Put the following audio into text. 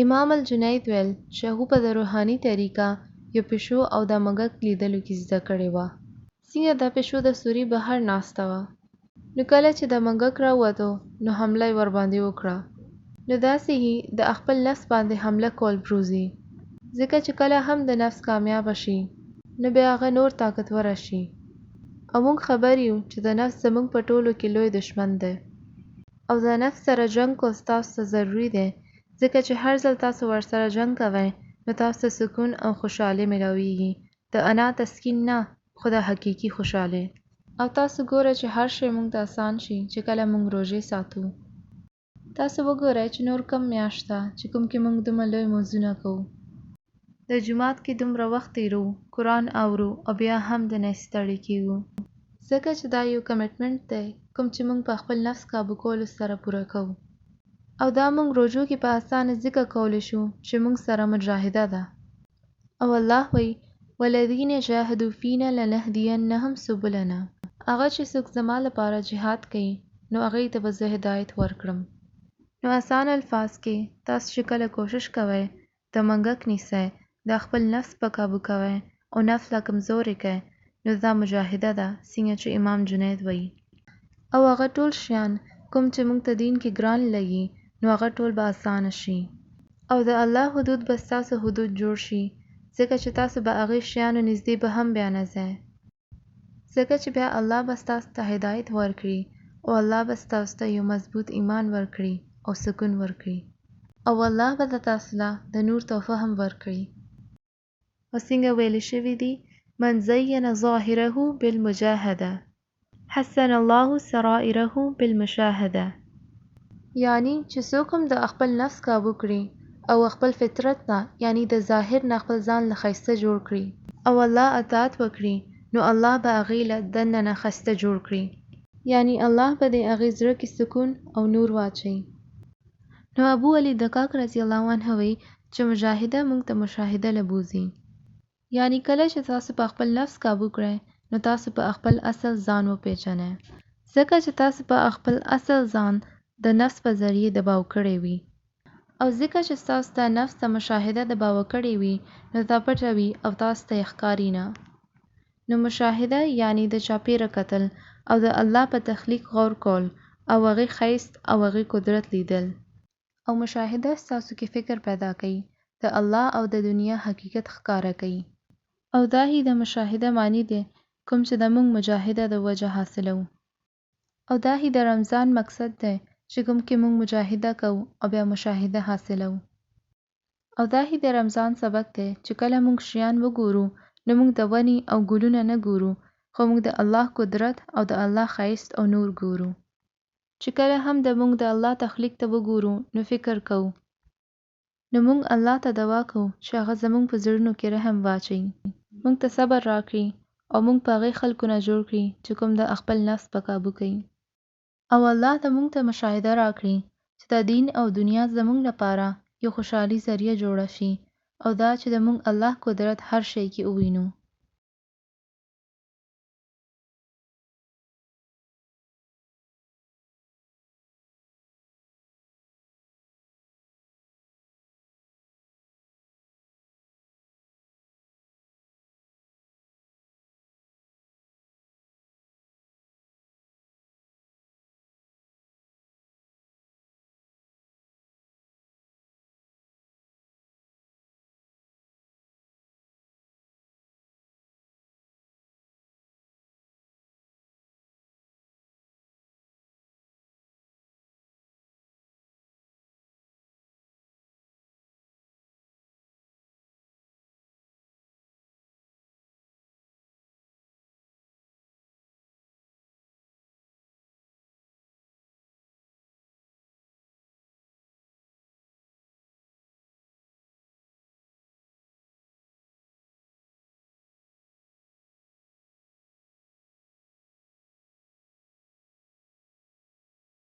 امام الجنید ویل چې هغه په د روحاني طریقه یو پشو او د موږک لیدلو کې زده کړې وه. څنګه دا پشو د سوري بهر ناسته وه، نو کله چې د موږک راووتو نو حمله یې ورباندې وکړه. نو داسې هی د خپل نفس باندې حمله کول بروزي، ځکه چې کله هم د نفس کامیابه شي نو بیا هغه نور طاقتوره شي. او موږ خبر یو چې د نفس زموږ په ټولو کې لوی دشمن دی، او د نفس سره جنګ کول ستاسو ته ضروري دی، ځکه چې هر ځل تاسو ورسره جنګ کوئ نو تاسو ته سکون او خوشحالي ملاویږي، د انا تسکین نه خو د حقیقي خوشحالي. او تاسو ګورئ چې هر شی موږ ته اسان شي چې کله موږ روژې ساتو. تاسو وګورئ چې نور کم میاشت ده چې کوم کې موږ دومره لوی موزونه کوو، د جومات کې دومره وخت تېروو، قرآن اورو او بیا هم د نه ستړي کېږو، ځکه چې دا یو کمټمنټ دی کوم چې موږ په خپل نفس قابو کولو سره پوره کوو. او دا موږ روژو کې په اسانه ځکه کولی شو چې موږ سره مجاهده ده. او الله وایي والذین جاهدوا فینا لنهدینهم سبلنا، هغه چې څوک زما لپاره جهاد کوي نو هغوی ته به زه هدایت ورکړم. نو اسانه الفاظ کې تاسو چې کله کوشش کوئ د منګک نیسئ، دا خپل نفس په قابو کوئ او نفس لا کمزورې کوئ، نو دا مجاهده ده څنګه چې امام جنید وایي. او هغه ټول شیان کوم چې موږ ته دین کې ګران لګي نو هغه ټول به اسانه شي، او د الله حدود به ستاسو حدود جوړ شي، ځکه چې تاسو به هغې شیانو نږدې به هم بیا نه ځئ، ځکه چې بیا الله به ستاسو ته هدایت ورکړي او الله به ستاسو ته یو مضبوط ایمان ورکړي او سکون ورکړي، او الله به د تاسو له د نور تحفه هم ورکړي. او څنګه ویل شوي دي من زین ظاهره بالمجاهده حسن الله سرائره بالمشاهده، یعنی چې څوک هم د خپل نفس قابو کړي او خپل فطرت نه یعنی د ظاهر نه خپل ځان له ښایسته جوړ کړي او الله اطاعت وکړي نو الله به هغې له دننه نه ښایسته جوړ کړي، یعنی الله به د هغې زړه کې سکون او نور واچوي. نو ابو علی دقاق رضی الله عنه وایي چې مجاهده موږ ته مشاهده له بوځي، یعنی کله چې تاسو په خپل نفس قابو کړئ نو تاسو په خپل اصل ځان وپیژنئ، ځکه چې تاسو په خپل اصل ځان د نفس په ذریعه دباو کړی وي، او ځکه چې ستاسو د نفس د مشاهده دباو کړی وي نو دا پټه وي او تاسو ته یې ښکاري نه. نو مشاهده یعنی د چاپیره کتل او د الله په تخلیق غور کول او هغې ښایست او هغې قدرت لیدل. او مشاهده ستاسو کې فکر پیدا کوي، د الله او د دنیا حقیقت ښکاره کوي. او دا هی د مشاهده معنی دی کوم چې د موږ مجاهده د وجه حاصلوو. او دا هی د رمضان مقصد دی چې کوم کې موږ مجاهده کوو او بیا مشاهده حاصلوو. او دا هی د رمضان سبق دی چې کله موږ شیان وګورو نو موږ د ونې او ګلونه نه ګورو، خو موږ د الله قدرت او د الله ښایست او نور ګورو. چې کله هم د موږ د الله تخلیق ته وګورو نو فکر کوو، نو موږ الله ته دعا کوو چې هغه زموږ په زړونو کې رحم واچوي، موږ ته صبر راکړي او موږ په هغې خلکو نه جوړ کړي چې کوم د خپل نفس په قابو کوي. او الله ته موږ ته مشاهده راکړي چې دا دین او دنیا زموږ لپاره یو خوشحالي ذریعه جوړه شي، او دا چې د موږ الله قدرت هر شی کې ووینو.